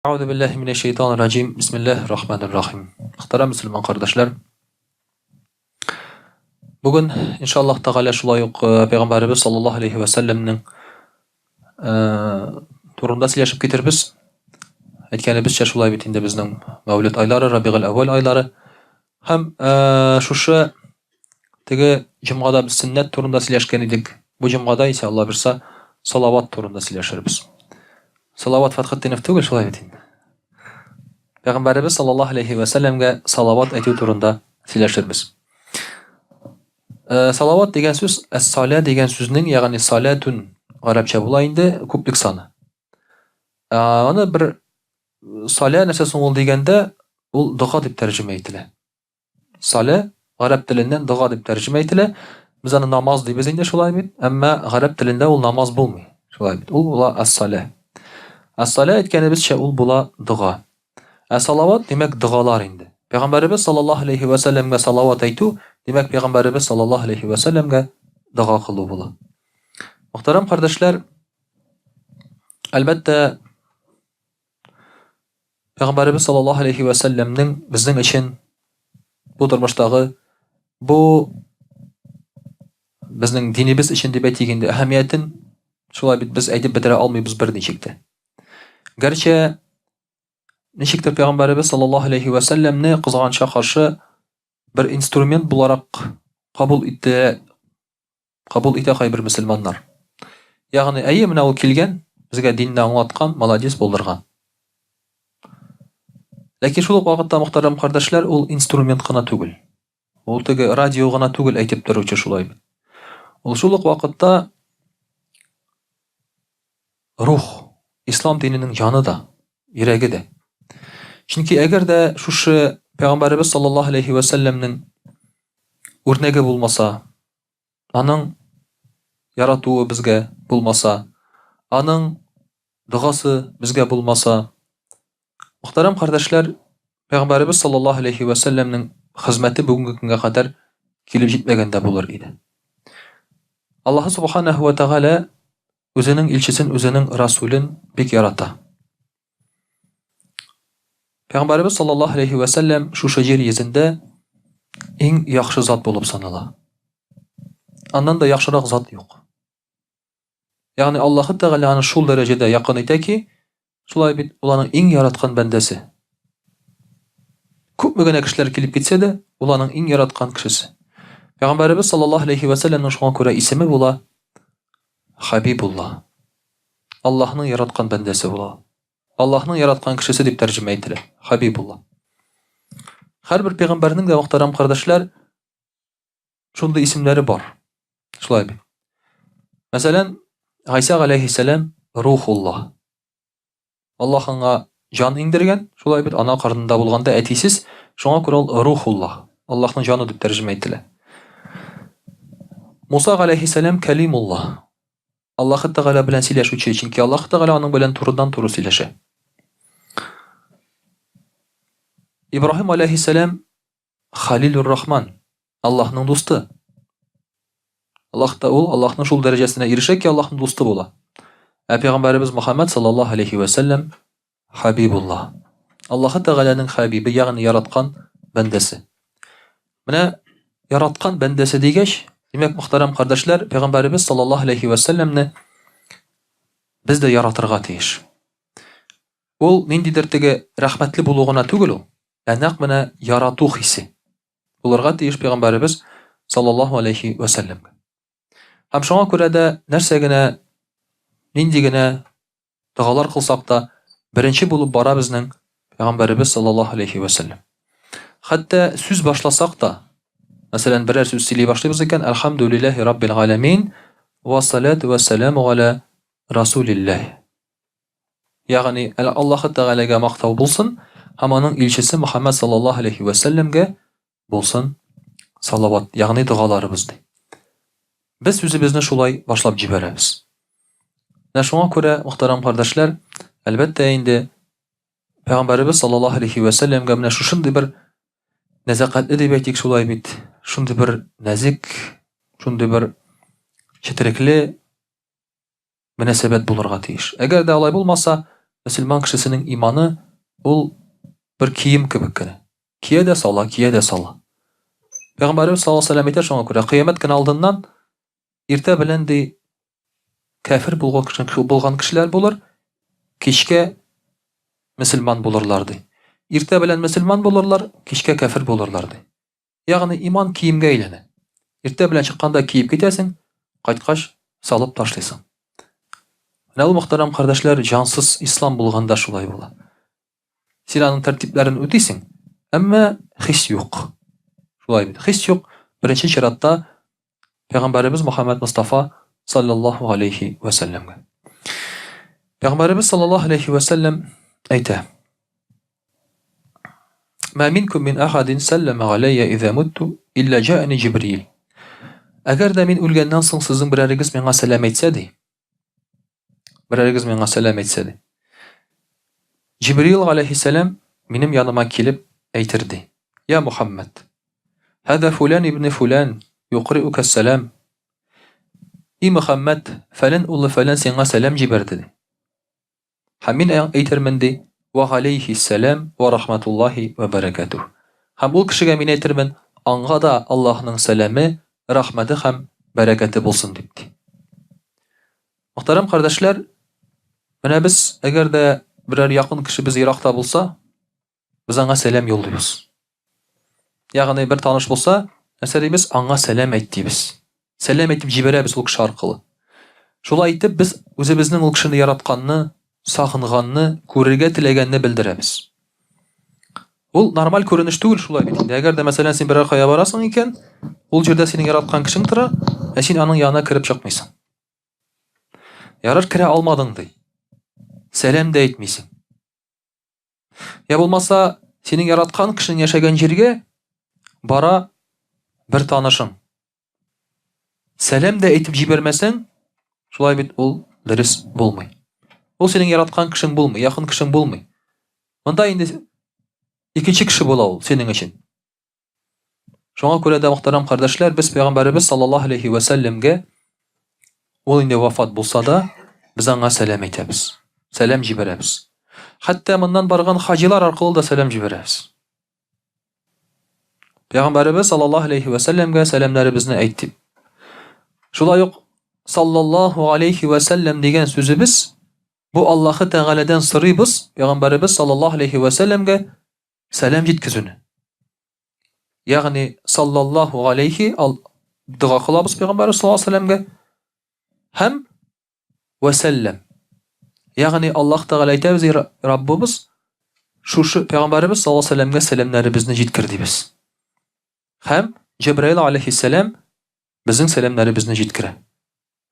Әгъузу биллаһи минәш шәйтанир раҗим. Бисмиллаһир рахманир рахим. Мөхтәрәм мөселман кардәшләр. Бүген иншаллаһ Тәгалә шулай ук э, пәйгамбәребез саллаллаһу алейхи ва сәлләмнең э, турында сөйләшеп китербез. Әйткәнебезчә шулай бит инде безнең Мәүлид айлары, Рабигуль әүвәл айлары. Һәм э, шушы теге җомгада без сөннәт турында сөйләшкән идек. Бу җомгада исә Алла бирса салават турында сөйләшербез. Салават Фәтхетдинов түгел шулай бит инде. Пәйгамбәребез саллаллаһу алейхи ва сәлләмгә салават әйтү турында сөйләшербез. Э, салават дигән сүз әс-саля дигән сүзнең, ягъни салятун гарәпчә була инде, күплек саны. Э, аны бер саля нәрсә соң ул дигәндә, ул дога дип тәрҗемә ителә. Салә гарәп теленнән дога дип тәрҗемә ителә. Без аны намаз дибез инде шулай бит. Әмма гарәп телендә ул намаз булмый. Шулай бит. Ул була ас-салә. Ас-салә әйткәнебезчә ул була дога. Ә салават димәк догалар инде. Пәйгамбәребез саллаллаһу алейхи ва сәлләмгә салават әйтү, димәк пәйгамбәребез саллаллаһу алейхи ва сәлләмгә дога кылу була. Мөхтәрәм кардәшләр, әлбәттә, Пәйгамбәребез саллаллаһу алейхи вә сәлләмнең безнең өчен бу тормыштагы бу безнең динебез өчен дип әйтик инде әһәмиятен шулай бит без әйтеп бетерә алмыйбыз берничек тә. Гәрчә ничектер пәйгамбәребез саллаллаһу алейхи вә сәлләмне кызганычка каршы бер инструмент буларак кабул итте Кабул итә кайбер мөселманнар. Ягъни, әйе, менә ул килгән, безгә динне аңлаткан, молодец, булдырган. Ләкин шул ук вакытта, мөхтәрәм кардәшләр, ул инструмент кына түгел. Ул теге радио гына түгел әйтеп торучы шулай бит. Ул шул ук вакытта рух, ислам диненең җаны да, йөрәге дә. Чөнки әгәр дә шушы пәйгамбәребез саллаллаһу алейхи ва сәлләмнең үрнәге булмаса, аның яратуы безгә булмаса, аның догасы безгә булмаса, мөхтәрәм кардәшләр, Пәйгамбәребез саллаллаһу алейхи вә сәлләмнең хезмәте бүгенге көнгә кадәр килеп җитмәгән дә булыр иде. Аллаһы субханаһу ва тәгалә үзенең илчесен, үзенең расулен бик ярата. Пәйгамбәребез саллаллаһу алейхи вә сәлләм шушы җир йөзендә иң яхшы зат булып санала. Аннан да яхшырак зат юк. Ягъни Аллаһы Тәгалә аны шул дәрәҗәдә якын итә ки, шулай бит, ул аның иң яраткан бәндәсе. Күпме генә кешеләр килеп китсә дә, ул аның иң яраткан кешесе. Пәйгамбәребез саллаллаһу алейхи вә сәлләмнең шуңа күрә исеме була Хабибулла. Аллаһның яраткан бәндәсе була. Аллаһның яраткан кешесе дип тәрҗемә ителә. Хабибулла. Һәрбер пәйгамбәрнең дә мөхтәрәм кардәшләр шундый исемнәре бар. Шулай бит. Мәсәлән, Гайсә галәйһиссәлам Рухуллаһ. Аллаһ аңа җан иңдергән, шулай бит, ана карынында булганда әтисез, шуңа күрә ул Рухуллаһ, Аллаһның җаны дип тәрҗемә ителә. Муса галәйһиссәлам Кәлимуллаһ. Аллаһы Тәгалә белән сөйләшүче, чөнки Аллаһы Тәгалә аның белән турыдан-туры сөйләшә. Ибраһим алейһиссәлам Халилур Рахман, Аллаһның дусты. Аллаһ та ул Аллаһның шул дәрәҗәсенә ирешә ки, Аллаһның дусты була. Ә пәйгамбәребез Мухаммад саллаллаһу алейхи ва сәлләм Хабибуллаһ. Аллаһы Тәгаләнең хабибы, ягъни яраткан бәндәсе. Менә яраткан бәндәсе дигәч, димәк, мөхтәрәм кардәшләр, пәйгамбәребез саллаллаһу алейхи ва сәлләмне без дә яратырга тиеш. Ул ниндидер теге рәхмәтле булу гына түгел ул, ә нәкъ менә ярату хисе булырга тиеш пәйгамбәребез саллаллаһу алейхи ва сәлләмгә. Һәм шуңа күрә дә нәрсә генә, нинди генә Догалар кылсак та, беренче булып бара безнең Пәйгамбәребез саллаллаһу алейхи вә сәлләм. Хәтта сүз башласак та, мәсәлән, берәр сүз сөйли башлыйбыз икән, Әлхәмдүлилләһи раббил галәмин вә салату вә сәламу галә расулилләһ. Ягъни, Аллаһы Тәгаләгә мактау булсын һәм аның илчесе Мөхәммәд саллаллаһу алейхи вә сәлләмгә булсын салават, ягъни догаларыбыз ди. Без сүзебезне шулай башлап җибәрәбез. Менә шуңа күрә, мөхтәрәм кардәшләр, әлбәттә инде Пәйгамбәребез саллаллаһу алейхи вә сәлләмгә менә шушындый бер нәзакәтле дип әйтик шулай бит, шундый бер нәзек, шундый бер четерекле мөнәсәбәт булырга тиеш. Әгәр дә алай булмаса, мөселман кешесенең иманы ул бер кием кебек кенә. Кия дә сала, кия дә сала. Пәйгамбәребез саллаллаһу алейһи ва сәлләм әйтә шуңа күрә, кыямәт көне алдыннан иртә белән ди кәфер булган кешеләр булыр, кичкә мөселман булырлар ди. Иртә белән мөселман булырлар, кичкә кәфер булырлар ди. Ягъни иман киемгә әйләнә. Иртә белән чыкканда киеп китәсең, кайткач салып ташлыйсың. Менә ул мөхтәрәм кардәшләр, җансыз ислам булганда шулай була. Син аның тәртипләрен үтисең, әмма хис юк. Шулай бит. Хис юк. Беренче чиратта Пәйгамбәребез Мөхәммәд Мостафа саллаллаһу алейхи вә сәлләмгә. Пәйгамбәребез саллаллаһу алейхи вә сәлләм әйтә: Ма минкум мин ахадин сәлләмә галәйя иза мутту илля җаани Җибриил. Әгәр дә мин үлгәннән соң сезнең берәрегез миңа сәлам әйтсә ди, Берәрегез миңа сәлам әйтсә ди. Җибриил галәйһиссәлам минем яныма килеп әйтер ди. Я Мухаммад, һәдә фулән ибне фулән юкриука сәлам. И Мөхәммәд, фәлән улы фәлән сиңа сәлам җибәрде ди. Һәм мин әйтермен ди, вә галәйһиссәлам вә рахматуллаһи вә бәрәкәтүһ. Һәм ул кешегә мин әйтермен, аңга да Аллаһның сәламе, рәхмәте һәм бәрәкәте булсын дип ди. Мөхтәрәм кардәшләр, менә без, әгәр дә берәр якын кешебез еракта булса, без аңа сәлам юллыйбыз. Ягъни бер таныш булса, нәрсә дибез? Аңа сәлам әйт дибез. Сәлам әйтеп җибәрәбез ул кеше аркылы. Шулай итеп без үзебезнең ул кешене яратканны, сагынганны, күрергә теләгәнне белдерәбез. Ул нормаль күренеш түгел шулай бит инде. Әгәр дә мәсәлән син берәр кая барасың икән, ул җирдә синең яраткан кешең тора, ә син аның янына кереп чыкмыйсың. Ярар, керә алмадың ди. Сәлам дә әйтмисең. Я булмаса, синең яраткан кешең яшәгән җиргә бара бер танышың. Сәлам дә әйтеп җибәрмәсәң, шулай бит ул дөрес булмый. Ул синең яраткан кешең булмый, якын кешең булмый. Монда инде икенче кеше була ул синең өчен. Шуңа күрә дә мөхтәрәм кардәшләр, без пәйгамбәребез саллаллаһу алейхи ва сәлләмгә ул инде вафат булса да, без аңа сәлам әйтәбез. Сәлам җибәрәбез. Хәтта моннан барган хаҗилар аркылы да сәлам җибәрәбез. Пәйгамбәребез саллаллаһу алейхи ва сәлләмгә сәламнәребезне әйт дип. Шулай ук саллаллаһу алейхи ва сәлләм дигән сүзебез бу Аллаһы Тәгаләдән сорыйбыз пәйгамбәребез саллаллаһу алейхи ва сәлләмгә сәлам җиткезүне. Ягъни саллаллаһу алейхи дога кылабыз пәйгамбәребез саллаллаһу алейхи ва сәлләмгә һәм вә сәлләм. Ягъни Аллаһ Тәгалә әйтәбез, эй Раббыбыз, шушы пәйгамбәребез саллаллаһу алейһи вәсәлләмгә сәламнәребезне җиткер дибез. Һәм Җәбраил алейһиссәлам безнең сәламнәребезне җиткерә.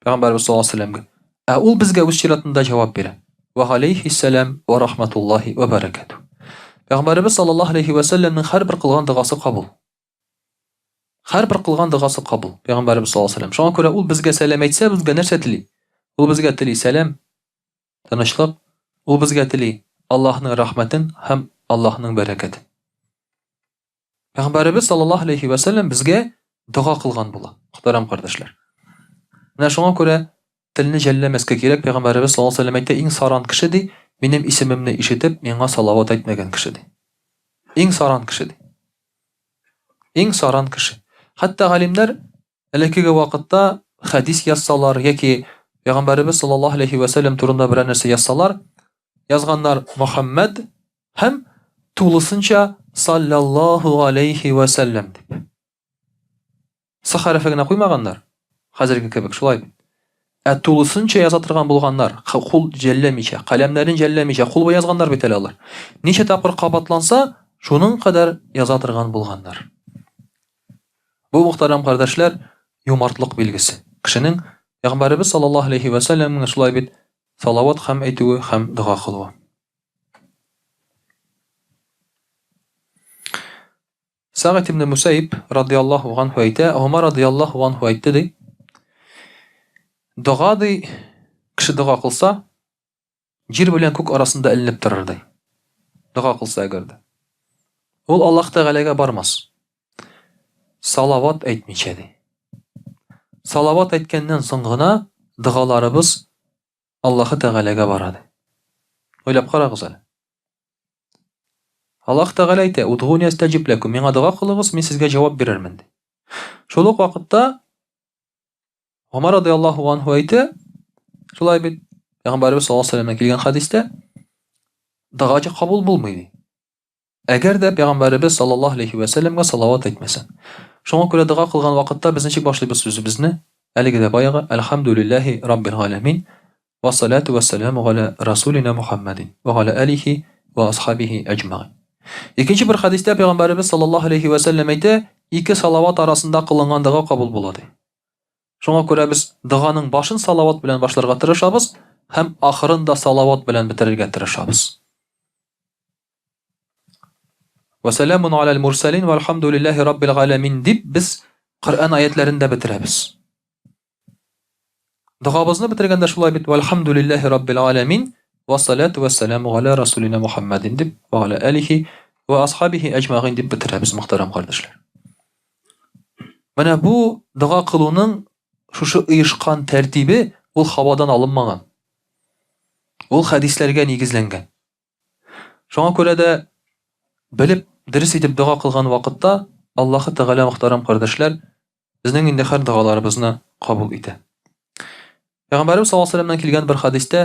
Пәйгамбәребез саллаллаһу алейһи вәсәлләмгә. Ә ул безгә үз чиратында җавап бирә. Вә алейһиссәлам вә рахматуллаһи вә бәрәкәтүһ. Пәйгамбәребез саллаллаһу алейһи вәсәлләмнең һәрбер кылган догасы кабул. Һәрбер кылган догасы кабул. Пәйгамбәребез саллаллаһу алейһи ва сәлләм. Шуңа күрә ул безгә сәлам әйтсә, безгә нәрсә тели? Ул безгә тели сәлам, тынычлык. Ул безгә тели Аллаһның рәхмәтен һәм Аллаһның бәрәкәтен. Пәйгамбәребез саллаллаһу алейһи ва сәлләм безгә дога кылган була, мөхтәрәм кардәшләр. Менә шуңа күрә телне жәлләмәскә кирәк. Пәйгамбәребез саллаллаһу алейһи ва сәлләм әйтә, иң саран кеше ди, минем исемемне ишетеп, миңа салават әйтмәгән кеше ди. Иң саран кеше ди. Иң саран кеше. Хәтта галимнәр элеккеге вакытта хәдис язсалар яки Пәйгамбәребез саллаллаһу алейхи вә сәлләм турында берәр нәрсә язсалар, язганнар Мөхәммәд һәм тулысынча саллаллаһу алейхи вә сәлләм дип. С хәрефе генә куймаганнар, хәзерге кебек, шулай бит. Ә тулысынча яза торган булганнар, кул җәлләмичә, каләмнәрен җәлләмичә, кул белән язганнар бит әле алар. Ничә тапкыр кабатланса, шуның кадәр яза торган булганнар. Бу, мөхтәрәм кардәшләр, юмартлык билгесе. Кешенең Пәйгамбәребез саллаллаһу алейһи вә сәлләмнең шулай бит салават һәм әйтүе һәм дога кылуы. Сәгыйть ибн Мусәйб радиаллаһу ганһу әйтә, Гомәр радиаллаһу ганһу әйтте ди, Дога ди, кеше дога кылса, җир белән күк арасында эленеп торыр ди. Дога кылса әгәр дә. Ул Аллаһ Тәгаләгә бармас. Салават әйтмичә ди. Салават әйткәннән соң гына догаларыбыз Аллаһы Тәгаләгә бара ди. Уйлап карагыз әле. Аллаһ Тәгалә әйтә, "Удгуни астаҗиб ләкум", миңа дога кылыгыз, мин сезгә җавап бирермен, ди. Шул ук вакытта Гомар радиаллаһу анһу әйтә, шулай бит, Пәйгамбәребез саллаллаһу алейһи вәсәлләмнән килгән хәдистә, дога кабул булмый ди. Әгәр дә Пәйгамбәребез саллаллаһу алейһи вә сәлләмгә салават әйтмәсәң. Шуңа күрә дога кылган вакытта без ничек башлыйбыз сүзебезне? Әлеге дә баягы, Әлхәмдүлилләһи раббил галәмин, вәссалату вәссәламу галә расулина Мухаммадин, вә галә алихи вә асхабихи әҗмәгыйн. Икенче бер хәдистә Пәйгамбәребез саллаллаһу алейһи вә сәлләм әйтә, ике салават арасында кылынган дога кабул була ди. Шуңа күрә без доганың башын салават белән башларга тырышабыз һәм ахырын да салават белән бетерергә тырышабыз. Вә сәламун аләл мурсалин вәлхамдулиллаһи раббил галәмин дип без Коръән аятләрен дә бетерәбез. Догабызны бетергәндә шулай бит вәлхамдулиллаһи раббил галәмин вә салату вә сәламу галә расулина Мухаммадин дип вә галә алихи вә асхабихи әҗмәгыйн дип бетерәбез, мөхтәрәм кардәшләр. Менә бу дога кылуның шушы оешкан тәртибе ул һавадан алынмаган. Ул хәдисләргә нигезләнгән. Шуңа күрә дә белеп, дөрес итеп дога кылган вакытта Аллаһы Тәгалә мөхтәрәм кардәшләр безнең инде һәр догаларыбызны кабул итә. Пәйгамбәребез саллаллаһу алейһи вәсәлләмнән килгән бер хәдистә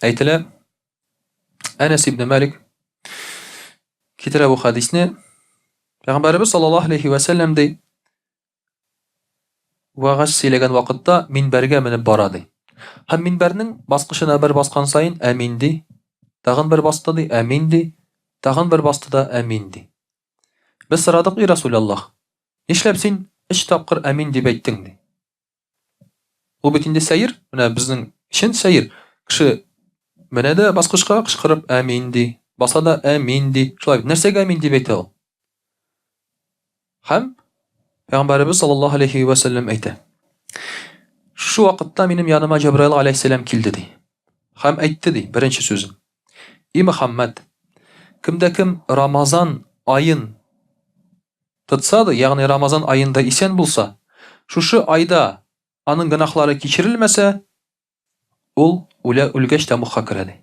әйтелә, Әнәс ибн Малик китерә бу хәдисне. Пәйгамбәребез саллаллаһу алейһи вә сәлләм ди, вәгазь сөйләгән вакытта минбәргә менеп бара ди. Һәм минбәрнең баскычына бер баскан саен әмин ди, тагын бер басты ди, әмин ди, тагын бер басты да әмин ди. Без сорадык, и Расулаллаһ, нишләп син өч тапкыр әмин дип әйттең ди. Ул бит инде сәер, менә безнең өчен сәер. Кеше менә дә баскычка кычкырып әмин ди, баса да әмин ди. Шулай бит, нәрсәгә әмин дип әйтә ул? Һәм Пәйгамбәребез саллаллаһу алейхи ва сәлләм әйтә. Шушы вакытта минем яныма Җәбраил алейхиссәлам килде ди. Һәм әйтте ди, беренче сүзен. И Мөхәммәд, кемдә кем Рамазан аен тотса да, ягъни Рамазан аенда исән булса, шушы айда аның гөнаһлары кичерелмәсә, ул үлә үлгәч тәмугка керә ди.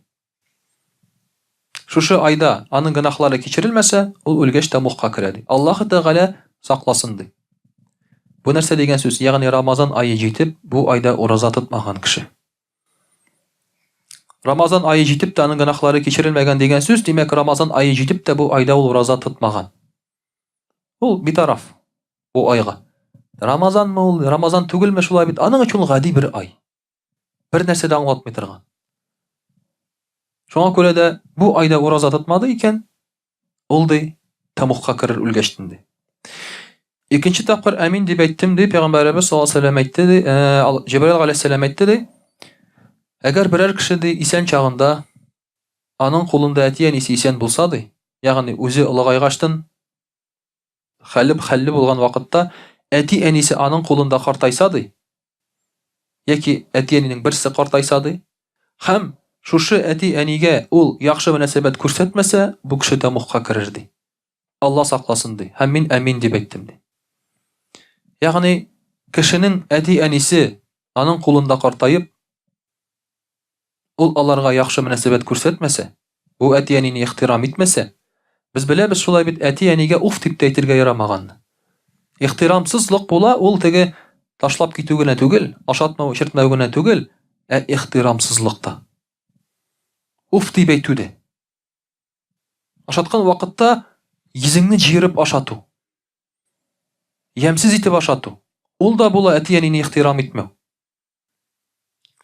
Шушы айда аның гөнаһлары кичерелмәсә, ул үлгәч тәмугка керә ди. Аллаһы Тәгалә сакласын ди. Бу нәрсә дигән сүз? Ягъни Рамазан ае җитеп, бу айда ураза тотмаган кеше. Рамазан ае җитеп тә аның гөнаһлары кичерелмәгән дигән сүз, димәк, Рамазан ае җитеп тә бу айда ул ураза тотмаган. Ул битараф бу айга. Рамазанмы ул, Рамазан түгелме шулай бит? Аның өчен ул гади бер ай. Бер нәрсә дә аңлатмый торган. Шуңа күрә дә бу айда ураза тотмады икән, ул ди тәмугка керер үлгәчтен ди. Икенче тапкыр әмин дип әйттем ди, пәйгамбәребез саллаллаһу алейһи вәсәлләм әйтте ди, э, Җәбраил галәйһиссәлам әйтте ди, әгәр берәр кеше ди исән чагында аның кулында әти-әнисе исән булса ди, ягъни үзе олыгайгачтын хәле хәлле булган вакытта әти-әнисе аның кулында картайса ди, яки әти-әнинең берсе картайса ди, һәм шушы әти-әнигә ул яхшы мөнәсәбәт күрсәтмәсә, бу кеше тәмугка керер ди. Алла сакласын ди. Һәм мин әмин дип әйттем ди. Ягъни кешенең әти-әнисе аның кулында картаеп, ул аларга яхшы мөнәсәбәт күрсәтмәсә, бу әти-әнине ихтирам итмәсә, без беләбез шулай бит әти-әнигә уф дип тә әйтергә ярамаганны. Ихтирамсызлык була, ул теге ташлап китү генә түгел, ашатмау, эчертмәү генә түгел, ә ихтирамсызлык та. Уф дип әйтү дә. Ашаткан вакытта йөзеңне җыерып ашату. Ямьсез итеп ашату. Ул да була әти-әнине ихтирам итмәү.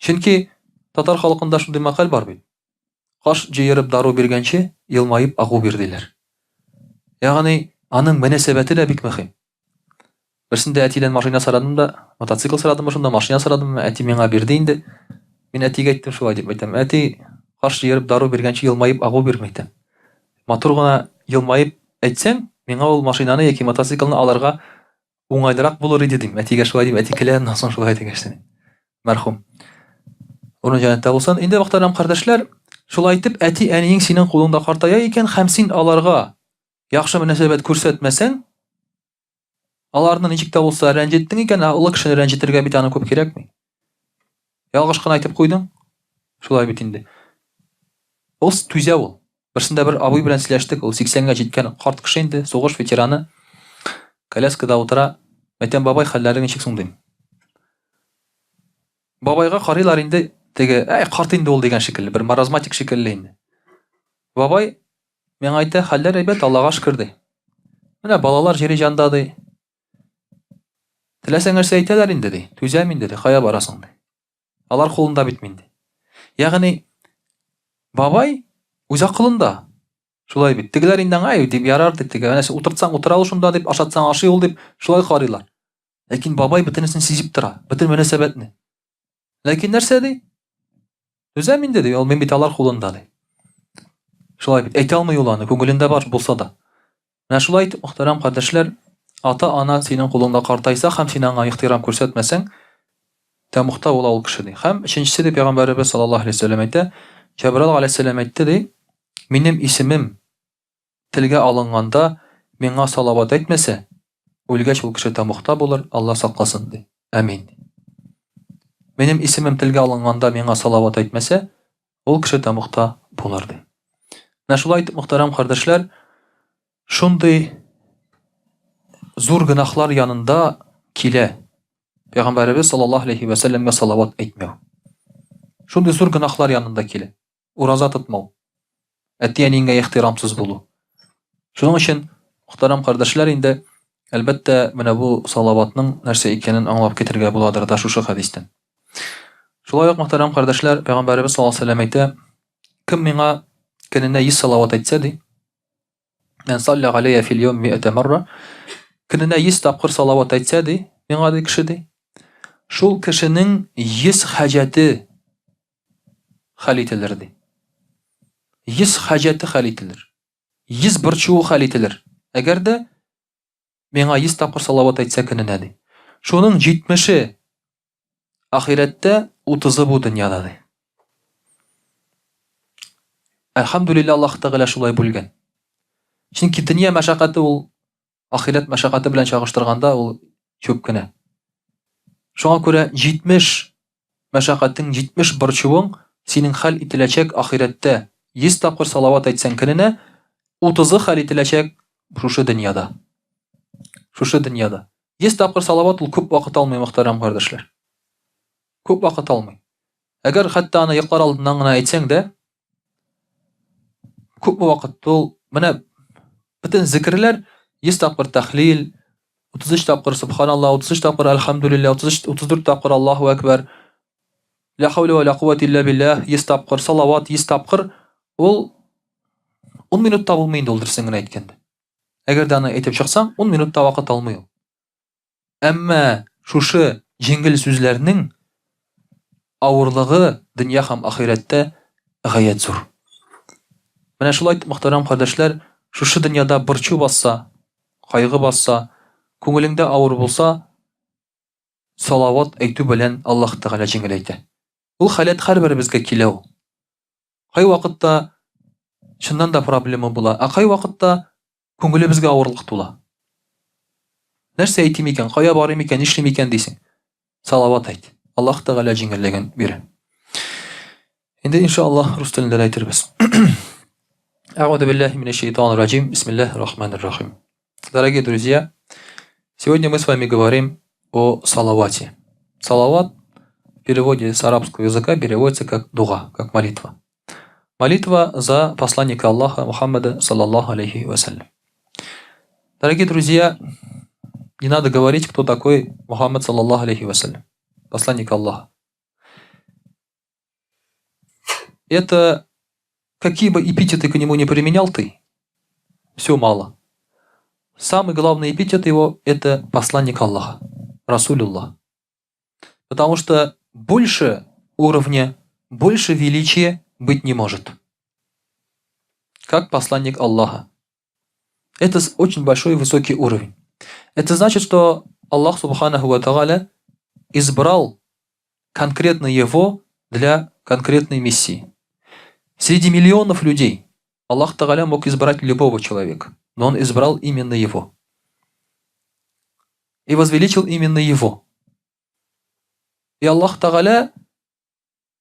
Чөнки татар халкында шундый мәкаль бар бит. Каш җыерып дару биргәнче, елмаеп агу бир диләр. Ягъни аның мөнәсәбәте дә бик мөһим. Берсендә әтидән машина сорадым да, мотоцикл сорадыммы шунда, машина сорадыммы, әти миңа бирде инде. Мин әтигә әйттем шулай дип әйтәм. Әти, каш җыерып дару биргәнче елмаеп агу бир, әйтәм. Матур гына елмаеп әйтсәң, миңа ул машинаны яки мотоциклны алырга Уңайлырак булыр иде дим. Әтигә шулай дим, әти көлә, аннан соң шулай дигәч. Мәрхүм. Урын җәннәттә булсын. Инде мөхтәрәм кардәшләр, шулай итеп әти-әниең синең кулыңда картая икән һәм син аларга яхшы мөнәсәбәт күрсәтмәсәң, аларны ничек тә булса рәнҗеттең икән, ә олы кешене рәнҗетергә бит аны күп кирәкми. Ялгыш кына әйтеп куйдың. Шулай бит инде. Ул түзә ул. Берсендә бер абый белән сөйләштек, ул 80-гә җиткән карт кеше инде, сугыш ветераны. Коляскада утыра. Әйтәм, бабай, хәлләрең ничек соң дим. Бабайга карыйлар инде, теге, әй, карт инде ул дигән шикелле, бер маразматик шикелле инде. Бабай миңа әйтә, хәлләр әйбәт, Аллага шөкер ди. Менә балалар җире җанда ди. Теләсәң нәрсә әйтәләр инде ди. Түзәм инде ди, кая барасың ди. Алар кулында бит мин ди. Ягъни бабай үз акылында. Шулай бит. Тегеләр инде аңа, әй дип ярар дип, теге әнә утыртсаң утыра ул шунда дип, ашатсаң ашый ул дип, шулай карыйлар. Ләкин бабай бөтенесен сизеп тора, бөтен мөнәсәбәтне. Ләкин нәрсә ди? Түзәм инде ди, ул мин бит алар кулында ди. Шулай бит, әйтә алмый ул аны, күңелендә бар булса да. Менә шулай итеп, мөхтәрәм кардәшләр, ата-ана синең кулыңда картайса һәм син аңа ихтирам күрсәтмәсәң, тәмугта була ул кеше ди. Һәм өченчесе ди пәйгамбәребез саллаллаһу алейһи вәсәлләм әйтә, Җәбраил галәйһиссәлам әйтте ди, минем исемем телгә алынганда миңа салават әйтмәсә, үлгәч ул кеше тәмугта булыр, Алла сакласын ди. Әмин. Минем исемем телгә алынганда миңа салават әйтмәсә, ул кеше тәмугта булыр ди. Менә шулай итеп, мөхтәрәм кардәшләр, шундый зур гөнаһлар янында килә Пәйгамбәребез саллаллаһу алейхи вә сәлләмгә салават әйтмәү. Шундый зур гөнаһлар янында килә. Ураза тотмау, әти-әниеңә ихтирамсыз булу. Шуның өчен, мөхтәрәм кардәшләр, инде, әлбәттә, менә бу салаватның нәрсә икәнен аңлап китергә буладыр да шушы хәдистән. Шулай ук, мөхтәрәм кардәшләр, Пәйгамбәребез саллаллаһу алейһи ва сәлләм әйтә, кем миңа көненә 100 салават әйтсә, ди, Мән салля галәйя фил йәүм миәтә марра. Көненә 100 тапкыр салават әйтсә, ди, миңа ди кеше ди. Шул кешенең 100 хаҗәте хәл ителер, ди. 100 хаҗәте хәл ителер. 100 борчуы хәл ителер. Әгәр дә миңа 100 тапкыр салават әйтсә көненә, ди. Шуның 70-е Ахирәттә утызы бу дөньяда, ди. Әлхәмдүлилләһ, Аллаһ Тәгалә шулай бүлгән. Чөнки дөнья мәшәкате ул ахирәт мәшәкате белән чагыштырганда ул чүп кенә. Шуңа күрә 70 мәшәкатең, 70 борчуың синең хәл ителәчәк ахирәттә. 100 тапкыр салават әйтсәң көненә, утызы хәл ителәчәк шушы дөньяда. Шушы дөньяда. 100 тапкыр салават ул күп вакыт алмый, мөхтәрәм кардәшләр. Күп вакыт алмый. Әгәр хәтта аны йоклар алдыннан гына әйтсәң дә, күпме вакыт ул менә бөтен зикерләр 100 тапкыр тәхлил, 33 тапкыр субханаллах, 33 тапкыр әлхәмдүлилләһ, 33 34 тапкыр Аллаһу әкбәр, ля хәүлә вә ля кувәтә илля билләһ, 100 тапкыр салават, 100 тапкыр ул 10 минутта булмый инде ул дөресен генә әйткәндә. Әгәр дә аны әйтеп чыксаң, 10 минут та вакыт алмый ул. Әмма шушы җиңел сүзләрнең авырлыгы дөнья һәм ахирәттә гаять зур. Менә шулай итеп, мөхтәрәм кардәшләр, шушы дөньяда борчу басса, кайгы басса, күңелеңдә авыр булса, салават әйтү белән Аллаһ Тәгалә җиңеләйтә. Ул халәт һәрберебезгә килә ул. Кайвакытта чыннан да проблема була, ә кайвакытта күңелебезгә авырлык тула. Нәрсә әйтим икән, кая барыйм икән, нишлим икән дисең. Салават әйт. Аллаһ Тәгалә җиңеллеген бирә. Инде иншаллаһ рус телендә дә әйтербез. Әгъузу биллаһи минәш шайтанир раҗим. Бисмиллаһир рахманир рахим. Дорогие друзья, сегодня мы с вами говорим о салавате. Салават в переводе с арабского языка переводится как дуга, как молитва. Молитва за посланника Аллаха Мухаммада, саллаллаху алейхи вассалям. Дорогие друзья, не надо говорить, кто такой Мухаммад, саллаллаху алейхи вассалям, посланник Аллаха. Это какие бы эпитеты к нему не применял ты, все мало. Самый главный эпитет его – это посланник Аллаха, Расулюллах. Потому что больше уровня, больше величия быть не может. Как посланник Аллаха. Это очень большой высокий уровень. Это значит, что Аллах Субханаху Ва Тааля избрал конкретно его для конкретной миссии. Среди миллионов людей Аллах Тагаля мог избрать любого человека, но он избрал именно его. И возвеличил именно его. И Аллах Тагаля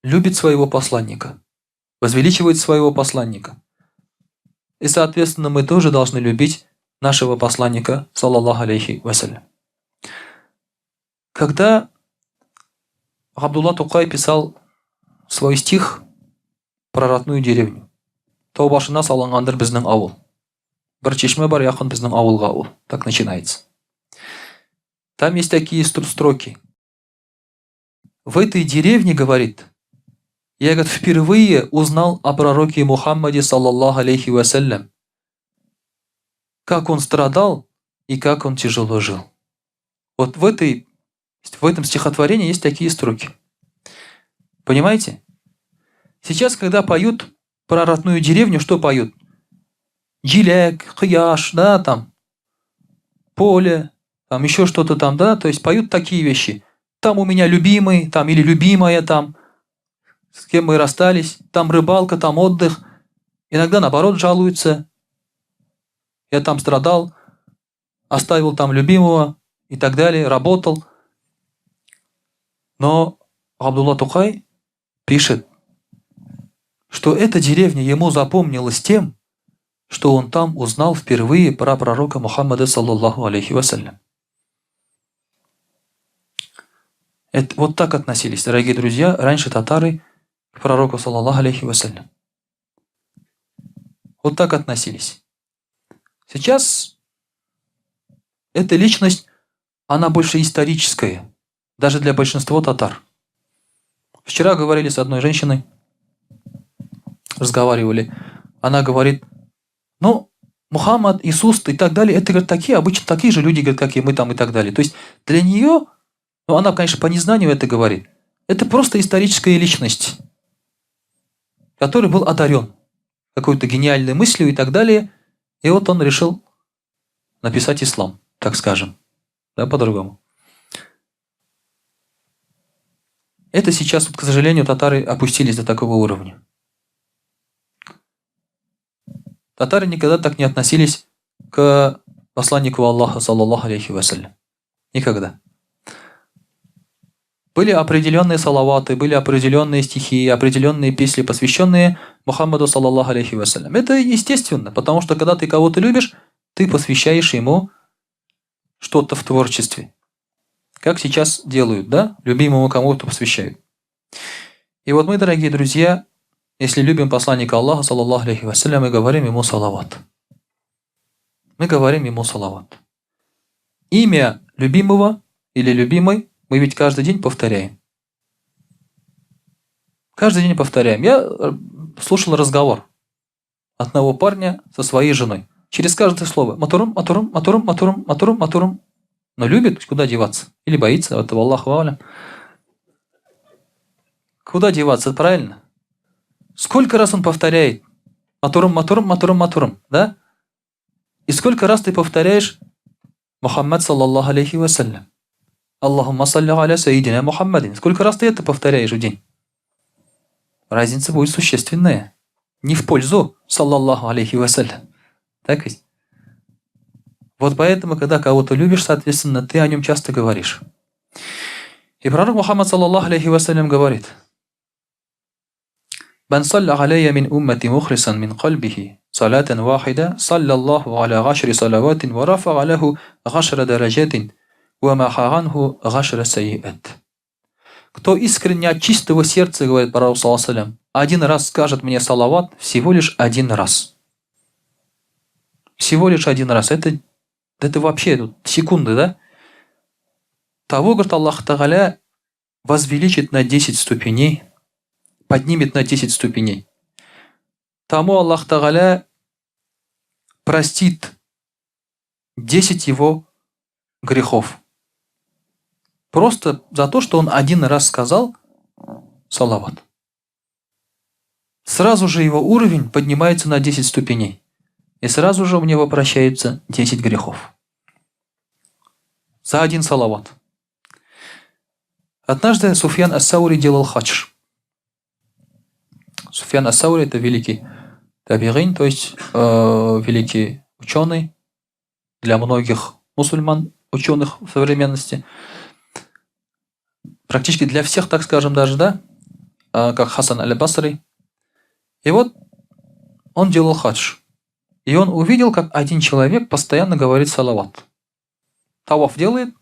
любит своего посланника. Возвеличивает своего посланника. И, соответственно, мы тоже должны любить нашего посланника, саллаллаху алейхи вассалям. Когда Габдулла Тукай писал свой стих про родную деревню, тау башына салынгандыр безнең авыл. Бер чишмә бар якын безнең авылга ул. Так начинается. Там есть такие строки. В этой деревне, говорит, я, говорит, впервые узнал о пророке Мухаммаде, саллаллаху алейхи вассалям, как он страдал и как он тяжело жил. Вот в этом стихотворении есть такие строки. Понимаете? Сейчас, когда поют про родную деревню, что поют? Җиләк, кояш, да, там, поле, там еще что-то там, да, то есть поют такие вещи. Там у меня любимый, там или любимая там, с кем мы расстались, там рыбалка, там отдых. Иногда наоборот жалуются. Я там страдал, оставил там любимого и так далее, работал. Но Абдулла Тукай пишет, что эта деревня ему запомнилась тем, что он там узнал впервые про пророка Мухаммада, саллаллаху алейхи вассалям. Это, вот так относились, дорогие друзья, раньше татары к пророку, саллаллаху алейхи вассалям. Вот так относились. Сейчас эта личность, она больше историческая, даже для большинства татар. Вчера говорили с одной женщиной, разговаривали. Она говорит, ну, Мухаммад, Иисус и так далее, это, говорит, такие, обычно такие же люди, говорит, как и мы там и так далее. То есть для нее, ну, она, конечно, по незнанию это говорит, это просто историческая личность, который был одарен какой-то гениальной мыслью и так далее. И вот он решил написать ислам, так скажем, да, по-другому. Это сейчас, вот, к сожалению, татары опустились до такого уровня. Татары никогда так не относились к посланнику Аллаха, саллаллаху алейхи вассалям. Никогда. Были определенные салаваты, были определенные стихи, определенные песни, посвященные Мухаммаду, саллаллаху алейхи вассалям. Это естественно, потому что когда ты кого-то любишь, ты посвящаешь ему что-то в творчестве. Как сейчас делают, да? Любимому кому-то посвящают. И вот мы, дорогие друзья, если любим посланника Аллаха, саллаллаху алейхи вассалям, мы говорим ему салават. Мы говорим ему салават. Имя любимого или любимой мы ведь каждый день повторяем. Каждый день повторяем. Я слушал разговор одного парня со своей женой. Через каждое слово. Матурум, матурум, матурум, матурум, матурум, матурум. Но любит, куда деваться? Или боится, этого Аллаху алям. Куда деваться, правильно? Сколько раз он повторяет? Матурум, матурум, матурум, матурум, да? И сколько раз ты повторяешь Мухаммад, саллаллаху алейхи вассалям? Аллахумма салли аля сайидина Мухаммадин. Сколько раз ты это повторяешь в день? Разница будет существенная. Не в пользу, саллаллаху алейхи вассалям. Так ведь? Вот поэтому, когда кого-то любишь, соответственно, ты о нем часто говоришь. И пророк Мухаммад, саллаллаху алейхи вассалям, говорит: «Ман салля алейя мин уммати мухлисан мин кальбихи, салатан вахида, саллаллаху аля гашри салаватин, ва рафа аляху гашра дараджатин, ва маха анху гашра сайиат». Кто искренне от чистого сердца, говорит пророк, саллаллаху алейхи вассалям, один раз скажет мне салават, всего лишь один раз. Всего лишь один раз. Это вообще тут секунды, да? Того, говорит, Аллах Тагаля возвеличит на 10 ступеней, поднимет на 10 ступеней. Тому Аллах Тагаля простит 10 его грехов. Просто за то, что он один раз сказал салават. Сразу же его уровень поднимается на 10 ступеней. И сразу же у него прощаются 10 грехов. За один салават. Однажды Суфьян ас-Саури делал хадж. Суфьян ас-Саури — это великий табигин, то есть великий ученый для многих мусульман, ученых в современности. Практически для всех, так скажем, даже, да, как Хасан аль-Басри. И вот он делал хадж. И он увидел, как один человек постоянно говорит салават. Таваф делает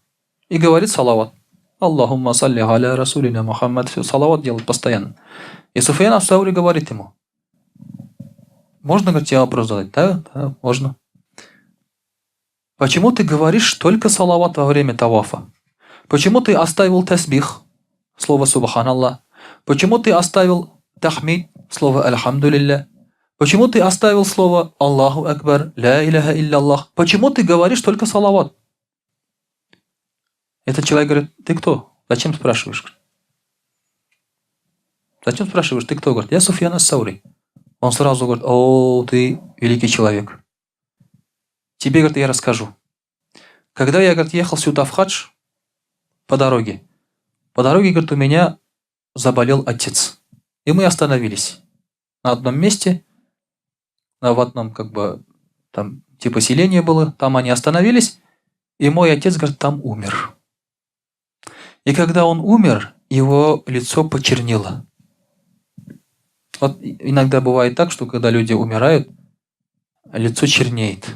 и говорит салават. Аллахумма салли аля Расулина Мухаммад. Все, салават делает постоянно. И Суфьян Ас-Саури говорит ему, можно, говорит, тебе вопрос задать? Да, да, можно. Почему ты говоришь только салават во время тавафа? Почему ты оставил тасбих, слово субханаллах? Почему ты оставил тахмид, слово альхамдулилля? Почему ты оставил слово Аллаху Акбар, ля иляха илля Почему ты говоришь только салават? Этот человек говорит, ты кто? Зачем спрашиваешь? Зачем спрашиваешь, ты кто? Говорит, я Суфьян Ас-Саури. Он сразу говорит, о, ты великий человек. Тебе, говорит, я расскажу. Когда я, говорит, ехал сюда в хадж по дороге, говорит, у меня заболел отец. И мы остановились на одном месте, в одном, как бы, там, типа селение было, там они остановились, и мой отец, говорит, там умер. И когда он умер, его лицо почернело. Вот иногда бывает так, что когда люди умирают, лицо чернеет.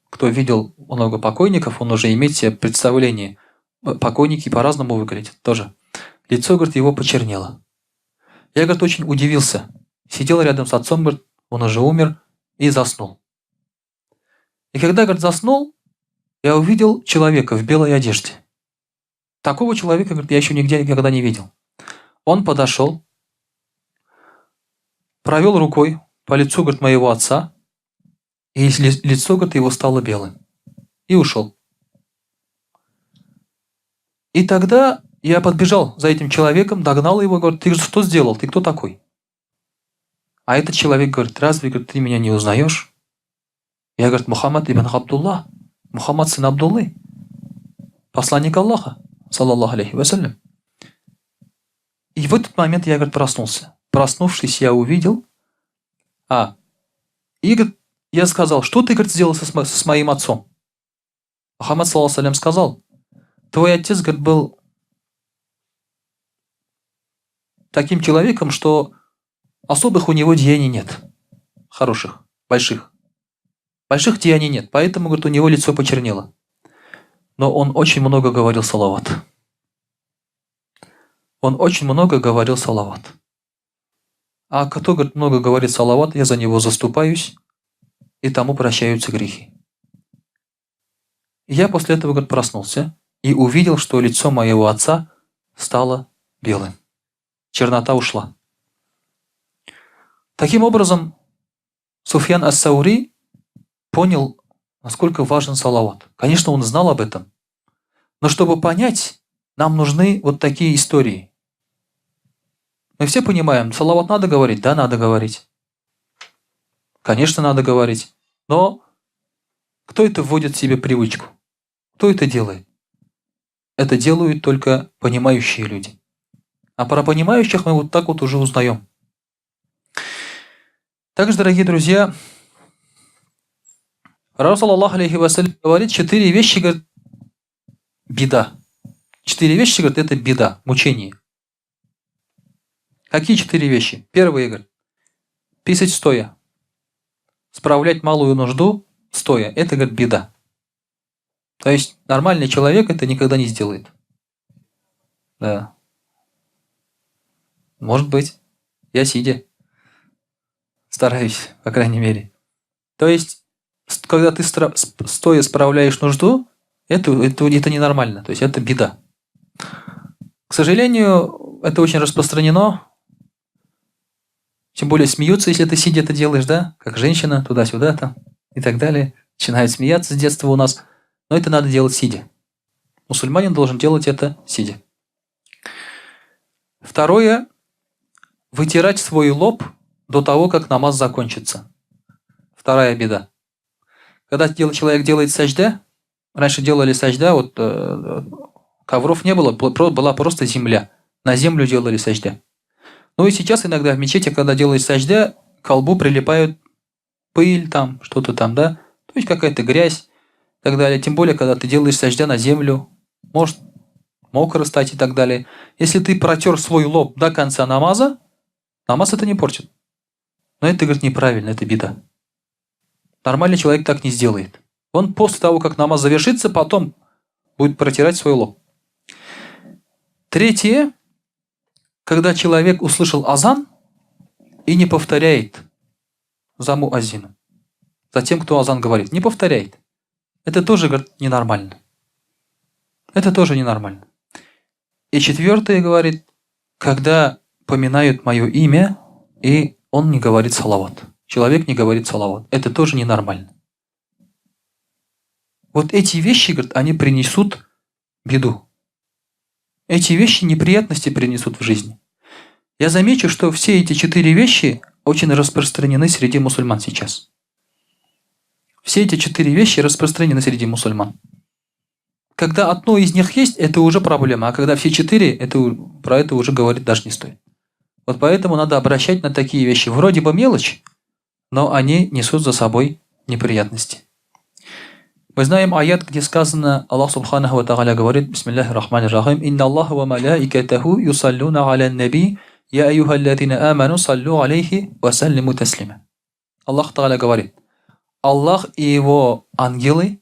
Кто видел много покойников, он уже имеет себе представление. Покойники по-разному выглядят тоже. Лицо, говорит, его почернело. Я, говорит, очень удивился. Сидел рядом с отцом, говорит, он уже умер, и заснул. И когда, говорит, заснул, я увидел человека в белой одежде. Такого человека, говорит, я еще нигде никогда не видел. Он подошел, провел рукой по лицу, говорит, моего отца, и лицо, говорит, его стало белым. И ушел. И тогда я подбежал за этим человеком, догнал его, говорит, ты что сделал, ты кто такой? А этот человек говорит, разве, говорит, ты меня не узнаешь? Я, говорит, Мухаммад ибн Абдулла, Мухаммад сын Абдуллы, посланник Аллаха, саллаллаху алейхи вассалям. И в этот момент я, говорит, проснулся. Проснувшись, я увидел, и, говорит, я сказал, что ты, говорит, сделал с моим отцом? Мухаммад, саллаллаху алейхи сказал, твой отец, говорит, был таким человеком, что особых у него деяний нет. Хороших, больших. Больших деяний нет, поэтому, говорит, у него лицо почернело. Но он очень много говорил салават. Он очень много говорил салават. А кто, говорит, много говорит салават, я за него заступаюсь, и тому прощаются грехи. И я после этого, говорит, проснулся и увидел, что лицо моего отца стало белым. Чернота ушла. Таким образом, Суфьян Ас-Саури понял, насколько важен салават. Конечно, он знал об этом. Но чтобы понять, нам нужны вот такие истории. Мы все понимаем, салават надо говорить? Да, надо говорить. Конечно, надо говорить. Но кто это вводит в себе привычку? Кто это делает? Это делают только понимающие люди. А про понимающих мы вот так вот уже узнаем. Также, дорогие друзья, Пророк, саллаллаху алейхи вассалям, говорит, 4 вещи, говорит, беда. 4 вещи, говорит, это беда, мучение. Какие 4 вещи? Первое, говорит, писать стоя. Справлять малую нужду стоя. Это, говорит, беда. То есть нормальный человек это никогда не сделает. Да. Может быть. Я сидя. Стараюсь, по крайней мере. То есть, когда ты стоя справляешь нужду, это ненормально. То есть это беда. К сожалению, это очень распространено. Тем более смеются, если ты сидя это делаешь, да? Как женщина, туда-сюда там и так далее. Начинают смеяться с детства у нас. Но это надо делать сидя. Мусульманин должен делать это сидя. Второе. Вытирать свой лоб до того, как намаз закончится. Вторая беда. Когда человек делает сажда, раньше делали сажда, вот ковров не было, была просто земля. На землю делали сажда. Ну и сейчас иногда в мечети, когда делают сажда, к колбу прилипают пыль там, что-то там, да, то есть какая-то грязь и так далее. Тем более, когда ты делаешь сажда на землю, может мокро стать и так далее. Если ты протер свой лоб до конца намаза, намаз это не портит. Но это, говорит, неправильно, это беда. Нормальный человек так не сделает. Он после того, как намаз завершится, потом будет протирать свой лоб. Третье, когда человек услышал азан и не повторяет за муаззином, за тем, кто азан говорит, не повторяет. Это тоже, говорит, ненормально. Это тоже ненормально. И четвертое, говорит, когда поминают мое имя, и он не говорит салават. Человек не говорит салават. Это тоже ненормально. Вот эти вещи, говорит, они принесут беду. Эти вещи неприятности принесут в жизни. Я замечу, что все эти четыре вещи очень распространены среди мусульман сейчас. Все эти четыре вещи распространены среди мусульман. Когда одно из них есть, это уже проблема, а когда все четыре, это, про это уже говорить даже не стоит. Вот поэтому надо обращать на такие вещи. Вроде бы мелочь, но они несут за собой неприятности. Мы знаем аят, где сказано, Аллах سبحانه وتعالى говорит, بسم الله الرحمن الرحيم, «إن الله وملائكته يصلون على النبي، يا أيها الذين آمنوا صلوا عليه وسلموا تسليما». Аллах Та'аля говорит, Аллах и его ангелы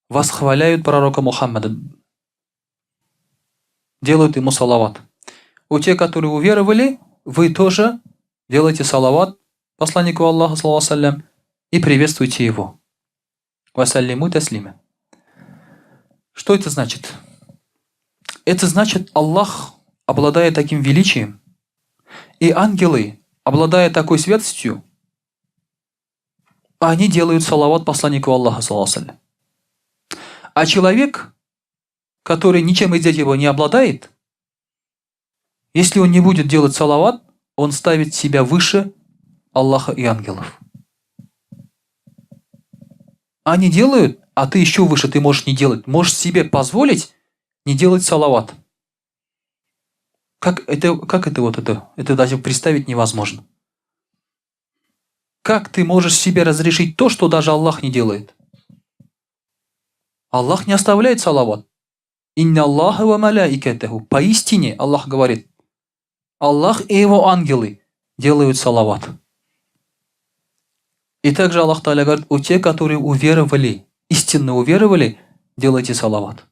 восхваляют пророка Мухаммада, делают ему салават. О те, которые уверовали, вы тоже делайте салават посланнику Аллаха, صلى и приветствуйте его. وسلموا تسليما. Что это значит? Это значит, Аллах, обладая таким величием, и ангелы, обладая такой святостью, они делают салават посланнику Аллаха, صلى А человек, который ничем из этого не обладает, если он не будет делать салават, он ставит себя выше Аллаха и ангелов. Они делают, а ты еще выше, ты можешь не делать. Можешь себе позволить не делать салават. Как это вот это? Это даже представить невозможно. Как ты можешь себе разрешить то, что даже Аллах не делает? Аллах не оставляет салават. إن الله وملائكته. Поистине, Аллах говорит, Аллах и его ангелы делают салават. И также Аллах Та'аля говорит, о те, которые уверовали, истинно уверовали, делайте салават.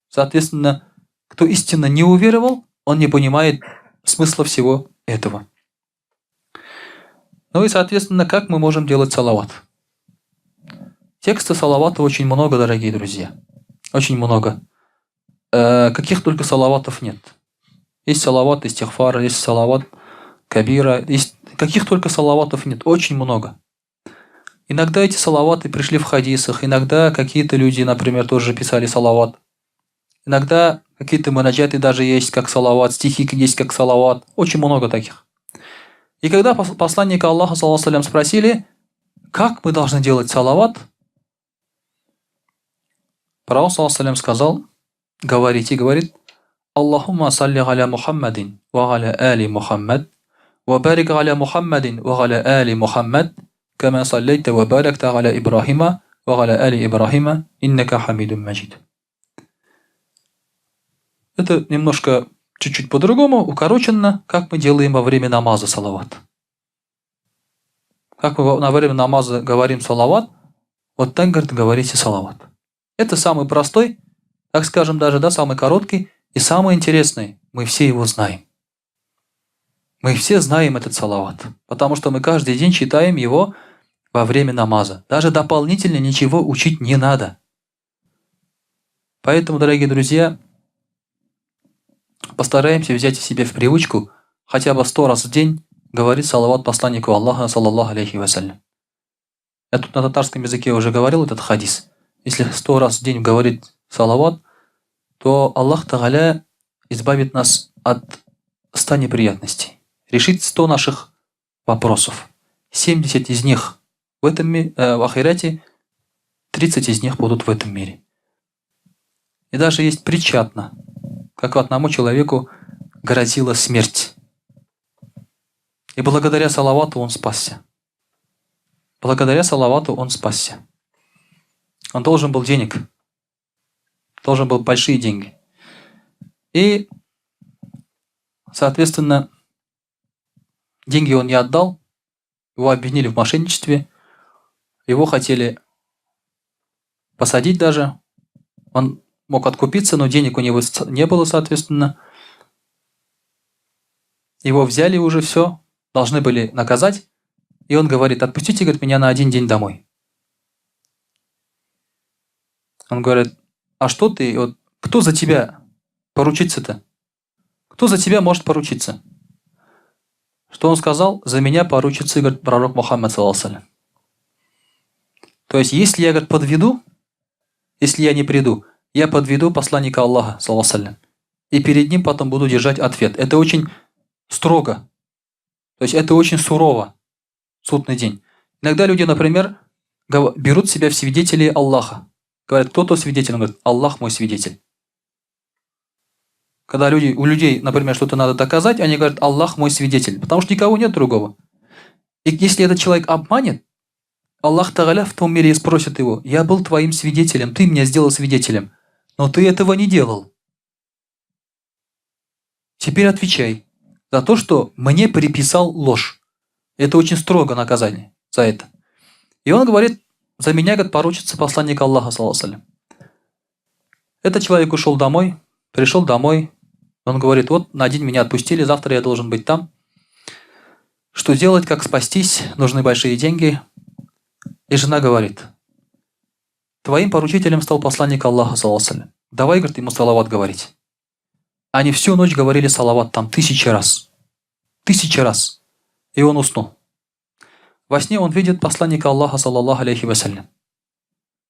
Соответственно, кто истинно не уверовал, он не понимает смысла всего этого. Ну и, соответственно, как мы можем делать салават? Текста салавата очень много, дорогие друзья. Очень много. Каких только салаватов нет. Есть салават истигфара, есть салават кабира, есть каких только салаватов нет. Очень много. Иногда эти салаваты пришли в хадисах, иногда какие-то люди, например, тоже писали салават. Иногда какие-то мунаджаты даже есть, как салават, стихи есть, как салават. Очень много таких. И когда посланника Аллаха, صلى спросили, как мы должны делать салават, Пророк, صلى сказал, говорите, говорит, اللهم صل على محمد وعلى آل محمد، وبارك على محمد وعلى آل محمد، كما صليت وباركت على إبراهيم وعلى آل إبراهيم، إنك حميد مجيد. Это немножко чуть-чуть по-другому, укороченно, как мы делаем во время намаза салават. Как мы во время намаза говорим салават, вот так, говорит, говорите салават. Это самый простой, так скажем даже, да, самый короткий и самый интересный. Мы все его знаем. Мы все знаем этот салават, потому что мы каждый день читаем его во время намаза. Даже дополнительно ничего учить не надо. Поэтому, дорогие друзья, постараемся взять себе в привычку хотя бы 100 раз в день говорить салават посланнику Аллаха, صلى الله عليه وسلم. Я тут на татарском языке уже говорил этот хадис. Если 100 раз в день говорить салават, то Аллах Тагаля избавит нас от 100 неприятностей. Решит 100 наших вопросов. 70 из них в ахирате, 30 из них будут в этом мире. И даже есть притча одна, как одному человеку грозила смерть. И благодаря салавату он спасся. Благодаря салавату он спасся. Он должен был денег. Должен был большие деньги. И, соответственно, деньги он не отдал. Его обвинили в мошенничестве. Его хотели посадить даже. Он мог откупиться, но денег у него не было, соответственно. Его взяли уже все, должны были наказать. И он говорит, отпустите, говорит, меня на один день домой. Он говорит, а что ты, вот, кто за тебя поручится-то? Кто за тебя может поручиться? Что он сказал? За меня поручится, говорит, пророк Мухаммад, саллаллаху. То есть, если я, говорит, подведу, если я не приду, я подведу посланника Аллаха, саллаллаху, и перед ним потом буду держать ответ. Это очень строго. То есть, это очень сурово. Судный день. Иногда люди, например, берут себя в свидетели Аллаха. Говорят, кто то свидетель? Он говорит, Аллах мой свидетель. Когда люди, у людей, например, что-то надо доказать, они говорят, Аллах мой свидетель, потому что никого нет другого. И если этот человек обманет, Аллах Тагаля в том мире спросит его, я был твоим свидетелем, ты меня сделал свидетелем, но ты этого не делал. Теперь отвечай за то, что мне приписал ложь. Это очень строго наказание за это. И он говорит, за меня, говорит, поручится посланник Аллаха, саллаллаху. Этот человек ушел домой, пришел домой, он говорит, вот на день меня отпустили, завтра я должен быть там. Что делать, как спастись, нужны большие деньги. И жена говорит, твоим поручителем стал посланник Аллаха, саллаллаху. Давай, говорит, ему салават говорить. Они всю ночь говорили салават там 1000 раз. 1000 раз. И он уснул. Во сне он видит посланника Аллаха, саллаллаху алейхи вассалям.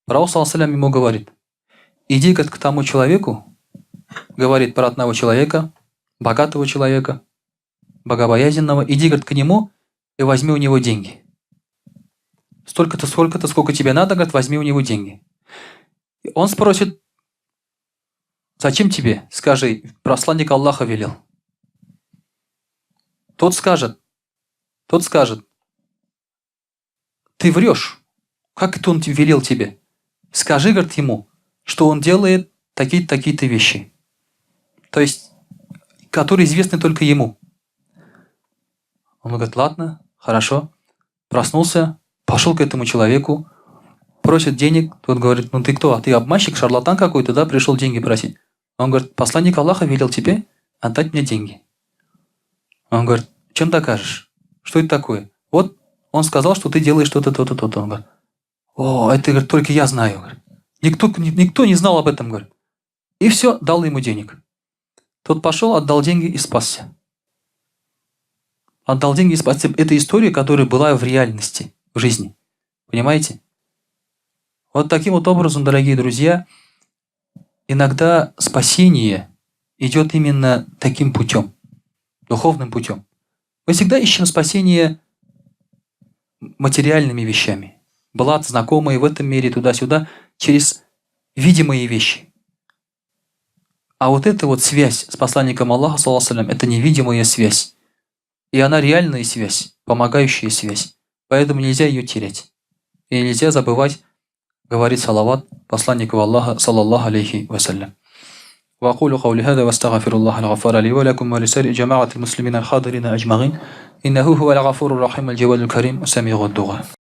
Пророк, саллаллаху алейхи ему говорит, иди, говорит, к тому человеку, говорит про одного человека, богатого человека, богобоязненного, иди, говорит, к нему и возьми у него деньги. Столько-то, сколько-то, сколько тебе надо, говорит, возьми у него деньги. И он спросит, зачем тебе? Скажи, посланник Аллаха велел. Тот скажет, ты врешь. Как это он велел тебе? Скажи, говорит, ему, что он делает такие-то, такие-то вещи. То есть, которые известны только ему. Он говорит, ладно, хорошо. Проснулся, пошел к этому человеку, просит денег. Тот говорит, ну ты кто? А ты обманщик, шарлатан какой-то, да, пришел деньги просить. Он говорит, посланник Аллаха велел тебе отдать мне деньги. Он говорит, чем докажешь? Что это такое? Вот он сказал, что ты делаешь что-то, то-то, то-то. Он говорит, о, это, говорит, только я знаю. Говорит. Никто не знал об этом, говорит. И все, дал ему денег. Тот пошел, отдал деньги и спасся. Отдал деньги и спасся. Это история, которая была в реальности, в жизни. Понимаете? Вот таким вот образом, дорогие друзья, иногда спасение идет именно таким путем, духовным путем. Мы всегда ищем спасение материальными вещами. Блат, знакомые в этом мире, туда-сюда, через видимые вещи. А вот эта вот связь с посланником Аллаха, саллаллаху алейхи ва саллям, это невидимая связь. И она реальная связь, помогающая связь. Поэтому нельзя ее терять. И нельзя забывать говорить салават посланнику Аллаха, саллаллаху алейхи ва саллям. وأقول قولي هذا واستغفر الله الغفار لي ولكم ولسائر جماعة المسلمين الحاضرين أجمعين إنه هو الغفور الرحيم الجواد الكريم وسميع الدعاء.